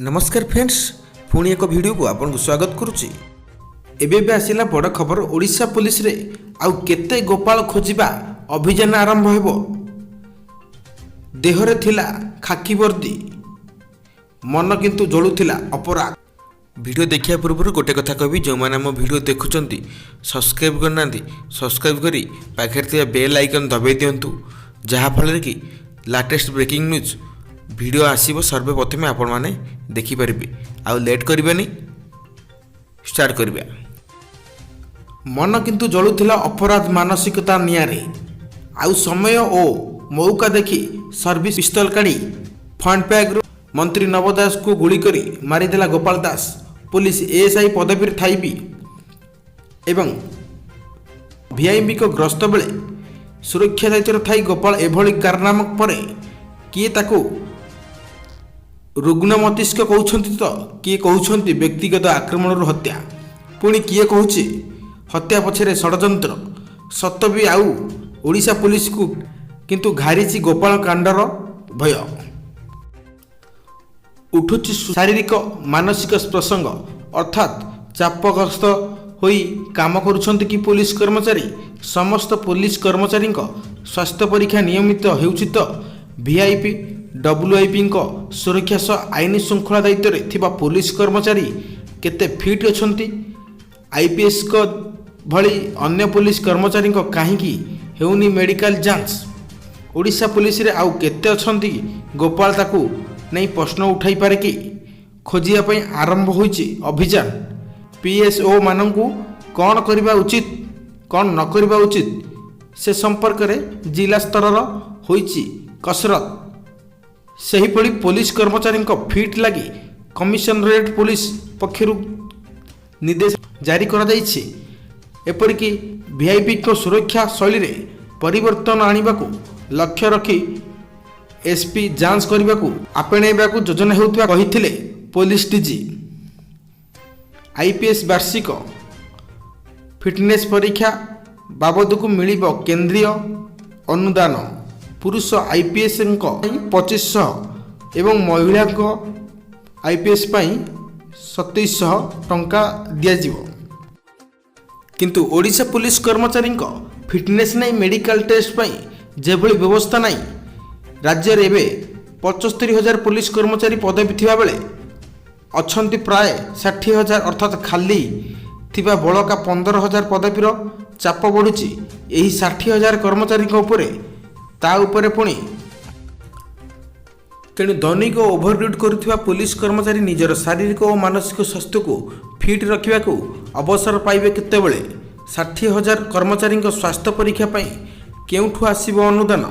ନମସ୍କାର ଫ୍ରେଣ୍ଡସ୍, ପୁଣି ଏକ ଭିଡ଼ିଓକୁ ଆପଣଙ୍କୁ ସ୍ୱାଗତ କରୁଛି। ଏବେ ଏବେ ଆସିଲା ବଡ଼ ଖବର। ଓଡ଼ିଶା ପୋଲିସରେ ଆଉ କେତେ ଗୋପାଳ ଖୋଜିବା ଅଭିଯାନ ଆରମ୍ଭ ହେବ? ଦେହରେ ଥିଲା ଖାକି ବର୍ଦ୍ଦି, ମନ କିନ୍ତୁ ଜଳୁଥିଲା ଅପରାଧ। ଭିଡ଼ିଓ ଦେଖିବା ପୂର୍ବରୁ ଗୋଟେ କଥା କହିବି, ଯେଉଁମାନେ ଆମ ଭିଡ଼ିଓ ଦେଖୁଛନ୍ତି, ସବସ୍କ୍ରାଇବ୍ କରିନାହାନ୍ତି, ସବସ୍କ୍ରାଇବ୍ କରି ପାଖରେ ଥିବା ବେଲ୍ ଆଇକନ୍ ଦବାଇ ଦିଅନ୍ତୁ, ଯାହାଫଳରେ କି ଲାଟେଷ୍ଟ ବ୍ରେକିଂ ନ୍ୟୁଜ୍ ଭିଡ଼ିଓ ଆସିବ, ସର୍ବପ୍ରଥମେ ଆପଣମାନେ ଦେଖିପାରିବେ। ଆଉ ଲେଟ୍ କରିବେନି, ଷ୍ଟାର୍ଟ କରିବା। ମନ କିନ୍ତୁ ଜଳୁଥିଲା ଅପରାଧ ମାନସିକତା ନିଆଁରେ। ଆଉ ସମୟ ଓ ମୌକା ଦେଖି ସର୍ଭିସ ପିସ୍ତଲ କାଢ଼ି ଫ୍ରଣ୍ଟ ବ୍ୟାଗ୍ରୁ ମନ୍ତ୍ରୀ ନବ ଦାସଙ୍କୁ ଗୁଳି କରି ମାରିଦେଲା ଗୋପାଳ ଦାସ। ପୋଲିସ ଏଏସ୍ଆଇ ପଦବୀରେ ଥାଇ ବି ଏବଂ ଭିଆଇପିଙ୍କ ଗସ୍ତ ବେଳେ ସୁରକ୍ଷା ଦାୟିତ୍ୱରେ ଥାଇ ଗୋପାଳ ଏଭଳି କାରନାମା ପରେ କିଏ ତାକୁ ରୁଗ୍ଣ ମସ୍ତିଷ୍କ କହୁଛନ୍ତି ତ କିଏ କହୁଛନ୍ତି ବ୍ୟକ୍ତିଗତ ଆକ୍ରମଣରୁ ହତ୍ୟା, ପୁଣି କିଏ କହୁଛି ହତ୍ୟା ପଛରେ ଷଡ଼ଯନ୍ତ୍ର। ସତ ବି ଆଉ ଓଡ଼ିଶା ପୋଲିସକୁ କିନ୍ତୁ ଘାରିଛି ଗୋପାଳ କାଣ୍ଡର ଭୟ। ଉଠୁଛି ଶାରୀରିକ ମାନସିକ ପ୍ରସଙ୍ଗ। ଅର୍ଥାତ୍ ଚାପଗ୍ରସ୍ତ ହୋଇ କାମ କରୁଛନ୍ତି କି ପୋଲିସ କର୍ମଚାରୀ? ସମସ୍ତ ପୋଲିସ କର୍ମଚାରୀଙ୍କ ସ୍ୱାସ୍ଥ୍ୟ ପରୀକ୍ଷା ନିୟମିତ ହେଉଛି ତ? ଭିଆଇପି, ଡବ୍ଲ୍ୟୁଆଇପିଙ୍କ ସୁରକ୍ଷା ସହ ଆଇନ ଶୃଙ୍ଖଳା ଦାୟିତ୍ୱରେ ଥିବା ପୋଲିସ କର୍ମଚାରୀ କେତେ ଫିଟ୍ ଅଛନ୍ତି? ଆଇପିଏସ୍ଙ୍କ ଭଳି ଅନ୍ୟ ପୋଲିସ କର୍ମଚାରୀଙ୍କ କାହିଁକି ହେଉନି ମେଡିକାଲ ଯାଞ୍ଚ? ଓଡ଼ିଶା ପୋଲିସରେ ଆଉ କେତେ ଅଛନ୍ତି ଗୋପାଳ, ତାକୁ ନେଇ ପ୍ରଶ୍ନ ଉଠାଇପାରେ କି? ଖୋଜିବା ପାଇଁ ଆରମ୍ଭ ହୋଇଛି ଅଭିଯାନ। ପିଏସ୍ଓ ମାନଙ୍କୁ କ'ଣ କରିବା ଉଚିତ, କ'ଣ ନ କରିବା ଉଚିତ, ସେ ସମ୍ପର୍କରେ ଜିଲ୍ଲା ସ୍ତରର ହୋଇଛି କସରତ। ସେହିଭଳି ପୋଲିସ କର୍ମଚାରୀଙ୍କ ଫିଟ୍ ଲାଗି କମିଶନରେଟ୍ ପୋଲିସ ପକ୍ଷରୁ ନିର୍ଦ୍ଦେଶ ଜାରି କରାଯାଇଛି। ଏପରିକି ଭିଆଇପିଙ୍କ ସୁରକ୍ଷା ଶୈଳୀରେ ପରିବର୍ତ୍ତନ ଆଣିବାକୁ ଲକ୍ଷ୍ୟ ରଖି ଏସ୍ପି ଯାଞ୍ଚ କରିବାକୁ ଆପଣେଇବାକୁ ଯୋଜନା ହେଉଥିବା କହିଥିଲେ ପୋଲିସ ଡିଜି। ଆଇପିଏସ୍ ବାର୍ଷିକ ଫିଟନେସ୍ ପରୀକ୍ଷା ବାବଦକୁ ମିଳିବ କେନ୍ଦ୍ରୀୟ ଅନୁଦାନ। ପୁରୁଷ ଆଇପିଏସ୍ଙ୍କ ପାଇଁ 2500 ଏବଂ ମହିଳାଙ୍କ ଆଇପିଏସ୍ ପାଇଁ 2700 ଟଙ୍କା ଦିଆଯିବ। କିନ୍ତୁ ଓଡ଼ିଶା ପୋଲିସ କର୍ମଚାରୀଙ୍କ ଫିଟନେସ୍ ନେଇ ମେଡିକାଲ ଟେଷ୍ଟ ପାଇଁ ଯେଭଳି ବ୍ୟବସ୍ଥା ନାହିଁ, ରାଜ୍ୟରେ ଏବେ 75,000 ପୋଲିସ କର୍ମଚାରୀ ପଦବୀ ଥିବାବେଳେ ଅଛନ୍ତି ପ୍ରାୟ 60,000। ଅର୍ଥାତ୍ ଖାଲି ଥିବା ବଳକା 15,000 ପଦବୀର ଚାପ ବଢ଼ୁଛି ଏହି 60,000 କର୍ମଚାରୀଙ୍କ ଉପରେ। ତା ଉପରେ ପୁଣି ତେଣୁ ଦୈନିକ ଓଭରଡ୍ୟୁଟି କରୁଥିବା ପୋଲିସ କର୍ମଚାରୀ ନିଜର ଶାରୀରିକ ଓ ମାନସିକ ସ୍ୱାସ୍ଥ୍ୟକୁ ଫିଟ୍ ରଖିବାକୁ ଅବସର ପାଇବେ କେତେବେଳେ? 60,000 କର୍ମଚାରୀଙ୍କ ସ୍ୱାସ୍ଥ୍ୟ ପରୀକ୍ଷା ପାଇଁ କେଉଁଠୁ ଆସିବ ଅନୁଦାନ,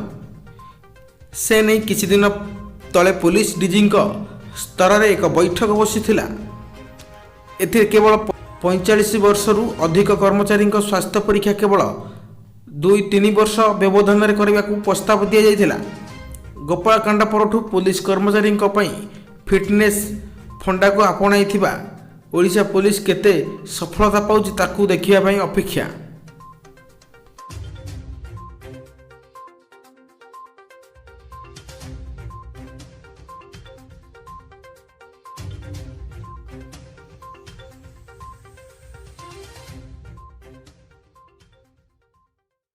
ସେ ନେଇ କିଛି ଦିନ ତଳେ ପୋଲିସ ଡିଜିଙ୍କ ସ୍ତରରେ ଏକ ବୈଠକ ବସିଥିଲା। ଏଥିରେ କେବଳ 45 ବର୍ଷରୁ ଅଧିକ କର୍ମଚାରୀଙ୍କ ସ୍ୱାସ୍ଥ୍ୟ ପରୀକ୍ଷା କେବଳ 2-3 ବର୍ଷ ବ୍ୟବଧାନରେ କରିବାକୁ ପ୍ରସ୍ତାବ ଦିଆଯାଇଥିଲା। ଗୋପାଳକାଣ୍ଡ ପରଠୁ ପୋଲିସ କର୍ମଚାରୀଙ୍କ ପାଇଁ ଫିଟନେସ୍ ଫଣ୍ଡାକୁ ଆପଣାଇଥିବା ଓଡ଼ିଶା ପୋଲିସ କେତେ ସଫଳତା ପାଉଛି, ତାକୁ ଦେଖିବା ପାଇଁ ଅପେକ୍ଷା।